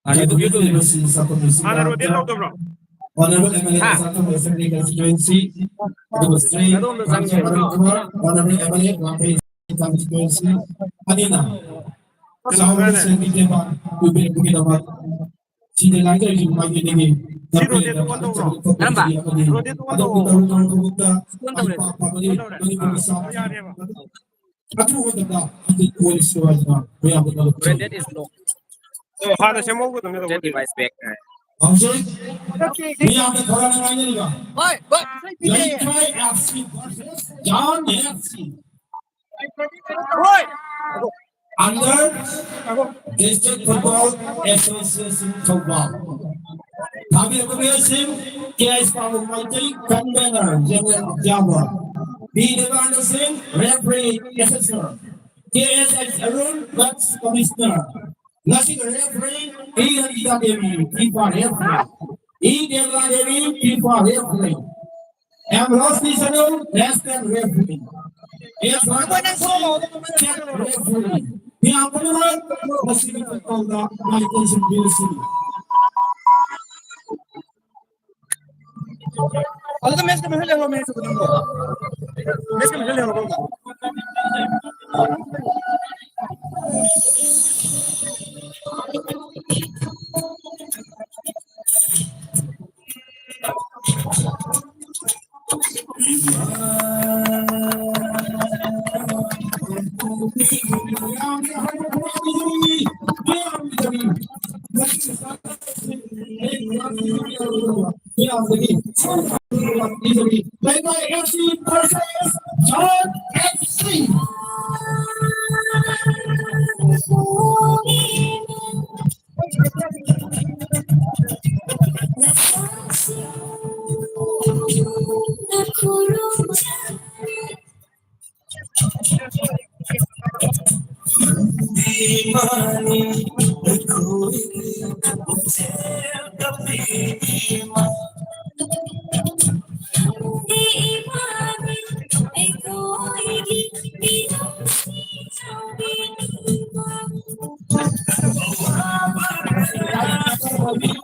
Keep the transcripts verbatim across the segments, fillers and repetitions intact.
ꯍꯥꯟꯅ rotate ꯇꯧꯗꯕ꯭ꯔꯣ? Honorable M L A ꯍꯥ? Honorable M L A Wangphei constituency ꯑꯅꯤꯅ ꯆꯥꯎꯔꯕ ꯁꯦꯜꯒꯤ ꯇꯦꯡꯕꯥꯡ ꯄꯤꯕꯤꯔꯛꯄꯒꯤꯗꯃꯛ ꯁꯤꯗ ꯂꯥꯏꯀꯠꯂꯤꯕ ꯃꯥꯏꯀꯩꯗꯒꯤ ꯁꯤ rotate one ꯇꯧꯕ꯭ꯔꯣ? ꯀꯔꯝꯕ? Rotate one ꯇꯧꯕ꯭ꯔꯣ? ꯇꯧꯔꯨ ꯇꯧꯔꯨ ꯊꯕꯛꯇ one ꯇꯧꯔꯦ꯫ ꯃꯥꯏ ꯄꯥꯛꯄ ꯑꯃꯗꯤ one ꯇꯧꯔꯦ꯫ ꯃꯅꯤꯄꯨꯔꯒꯤ ꯑꯥ, ꯆꯥꯎꯈꯠꯄ ꯌꯥꯔꯦꯕ꯫ ꯑꯊꯨꯕ ꯃꯇꯝꯗ ꯍꯧꯖꯤꯛ ꯑꯣꯏꯔꯁꯤ ꯍꯥꯏꯗꯅ ꯃꯌꯥꯝꯗ ꯃꯔꯨꯞ rotate is locked꯫ ꯑꯣ, ꯍꯥꯟꯅ ꯁꯦꯝꯍꯧꯒꯗꯕꯅꯦ ꯇꯧꯕꯗꯤ꯫ Device back꯫ ꯍꯧꯖꯤꯛ ꯃꯤꯌꯥꯝꯅ ꯈꯧꯔꯥꯡꯅ ꯉꯥꯏꯅꯔꯤꯕ ꯍꯣꯏ, ꯍꯣꯏ꯫ ꯂꯩꯀꯥꯏ F C versus John F C꯫ ꯍꯣꯏ꯫ Under District Football Association Thoubal. ꯊꯥꯕꯤꯔꯛꯄ ꯃꯤꯑꯣꯏꯁꯤꯡ, K S ꯄꯥꯎꯃꯩ Meitei, convener, General Observer, B ꯗꯦꯕꯥꯅꯟꯗ ꯁꯤꯡ, referee, assessor, K S H Arun, Match Commissioner, ꯉꯁꯤꯒꯤ referee, E Ranjita Devi, FIFA referee, E ꯗꯦꯕꯥ Devi, FIFA referee, M Roshni ꯁꯅꯨ, national referee, S Radhakrishna, referee꯫ ꯃꯤꯌꯥꯝ ꯄꯨꯝꯅꯃꯛ ꯃꯁꯤꯒꯤ ꯐꯨꯠꯕꯣꯜꯗ ꯃꯥꯏ ꯄꯨꯟꯁꯤꯟꯕꯤꯔꯁꯤ꯫ ꯑꯗꯨꯗ match ꯀ ꯃꯦꯍꯨꯜ ꯂꯩꯍꯧꯔꯣ, match ꯀ ꯑꯗꯨꯝ ꯂꯩꯍꯧꯔꯣ꯫ Match ꯀ ꯃꯦꯍꯨꯜ ꯂꯩꯍꯧꯔꯣ꯫ F C versus John F C.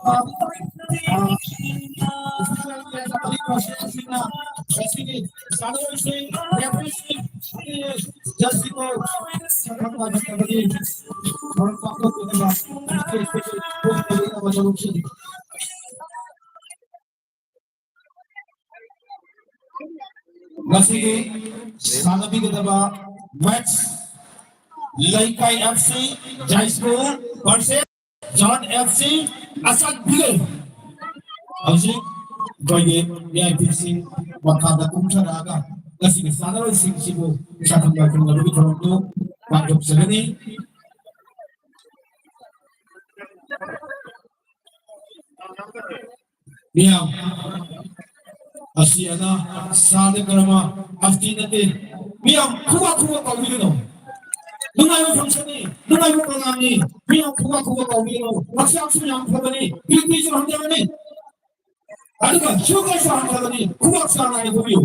ꯑ, ꯑ, ꯉꯁꯤꯒꯤ ꯁꯥꯟꯅꯔꯣꯏꯁꯤꯡ, refereeꯁꯤꯡ, judgeꯁꯤꯡꯕꯨ ꯁꯛꯈꯪ ꯃꯥꯏꯈꯪ ꯇꯧꯕꯒꯤ ꯊꯧꯔꯝ ꯄꯥꯡꯊꯣꯛꯄꯤꯅꯕ stageꯇꯒꯤ ꯄꯨꯟꯅ ꯂꯦꯡꯅꯕ ꯇꯧꯔꯛꯈꯤ꯫ ꯉꯁꯤꯒꯤ ꯁꯥꯟꯅꯕꯤꯒꯗꯕ match, ꯂꯩꯀꯥꯏ F C, ꯖꯥꯏꯁ꯭ꯀꯨꯜ versus ꯖꯥꯟ F C, ꯑꯁꯥꯠ ꯚꯤꯂꯦꯖ꯫ ꯍꯧꯖꯤꯛ ꯑꯩꯈꯣꯏꯒꯤ V I Pꯁꯤꯡ ꯃꯈꯥꯗ ꯀꯨꯝꯊꯔꯛꯑꯒ ꯉꯁꯤꯒꯤ ꯁꯥꯟꯅꯔꯣꯏꯁꯤꯡꯁꯤꯕꯨ ꯁꯛꯈꯪ ꯃꯥꯏꯈꯪꯅꯕꯒꯤ ꯊꯧꯔꯝꯗꯨ ꯄꯥꯡꯊꯣꯛꯆꯒꯅꯤ꯫ ꯃꯤꯌꯥꯝ, ꯑꯁꯤ ꯑꯅꯥ, ꯁꯥꯗ ꯀꯔꯃ, ꯑꯁꯇꯤ ꯅꯠꯇꯦ꯫ ꯃꯤꯌꯥꯝ, ꯈꯨꯕꯥꯛ ꯈꯨꯕꯥꯛ ꯀꯥꯎꯕꯤꯒꯅꯨ꯫ ꯅꯨꯡꯉꯥꯏꯕ functionꯅꯤ, ꯅꯨꯡꯉꯥꯏꯕ programmeꯅꯤ꯫ ꯃꯤꯌꯥꯝ, ꯈꯨꯕꯥꯛ ꯈꯨꯕꯥꯛ ꯀꯥꯎꯕꯤꯒꯅꯨ꯫ ꯍꯛꯆꯥꯡꯁꯨ ꯌꯥꯝ ꯐꯕꯅꯤ, BPꯁꯨ ꯍꯟꯊꯒꯅꯤ꯫ ꯑꯗꯨꯒ sugarꯁꯨ ꯍꯟꯊꯒꯅꯤ꯫ ꯈꯨꯕꯥꯛ ꯆꯥꯡ ꯅꯥꯏꯅ ꯈꯨꯕꯤꯌꯨ꯫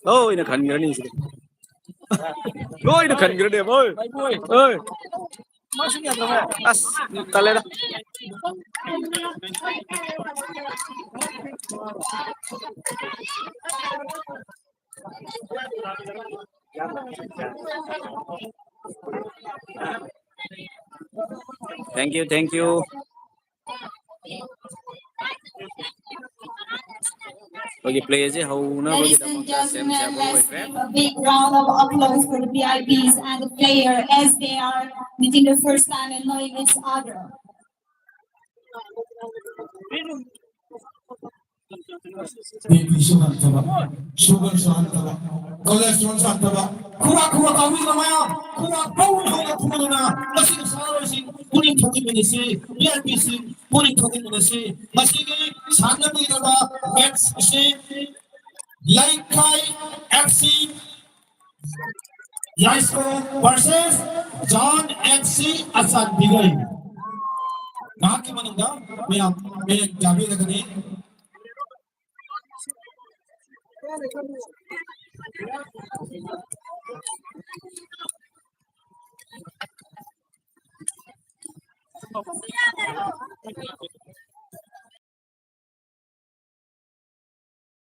ꯂꯣꯏꯅ ꯈꯟꯈ꯭ꯔꯅꯤ ꯁꯤꯗꯤ꯫ ꯂꯣꯏꯅ ꯈꯟꯈ꯭ꯔꯅꯦꯕ, ꯑꯣꯏ꯫ ꯑꯣꯏ꯫ ꯑꯁ, ꯇꯜꯂꯦꯗ꯫ Thank you, thank you. ꯑꯩꯈꯣꯏꯒꯤ playꯁꯦ ꯍꯧꯅꯕꯒꯤꯗꯃꯛꯇ ꯁꯦꯝ ꯁꯥꯕ ꯂꯣꯏꯈ꯭ꯔꯦ꯫ Ladies and gentlemen, let's give a big round of applause for the V I Ps and the player as they are meeting the first time and knowing each other. BPꯁꯨ ꯍꯟꯊꯕ, sugarꯁꯨ ꯍꯟꯊꯕ, cholesterolꯁꯨ ꯍꯟꯊꯕ꯫ ꯈꯨꯕꯥꯛ ꯈꯨꯕꯥꯛ ꯀꯥꯎꯕꯤꯕ ꯃꯌꯥꯝ, ꯈꯨꯕꯥꯛ ꯄꯧꯅ ꯍꯧꯅ ꯈꯨꯕꯗꯨꯅ ꯉꯁꯤꯒꯤ ꯁꯥꯟꯅꯔꯣꯏꯁꯤꯡ ꯄꯨꯛꯅꯤꯡ ꯊꯧꯒꯠꯃꯤꯟꯅꯁꯤ, V I Pꯁꯤꯡ ꯄꯨꯛꯅꯤꯡ ꯊꯧꯒꯠꯃꯤꯟꯅꯁꯤ꯫ ꯉꯁꯤꯒꯤ ꯁꯥꯟꯅꯕꯤꯔꯕ match ꯑꯁꯤ ꯂꯩꯈꯥꯏ F C ꯌꯥꯏꯁ꯭ꯀꯨꯜ versus John F C ꯑꯆꯥꯟꯕꯤꯒꯩ꯫ ꯉꯥꯏꯍꯥꯛꯀꯤ ꯃꯅꯨꯡꯗ ꯃꯌꯥꯝ ꯃꯌꯦꯛ ꯌꯥꯕꯤꯔꯒꯅꯤ꯫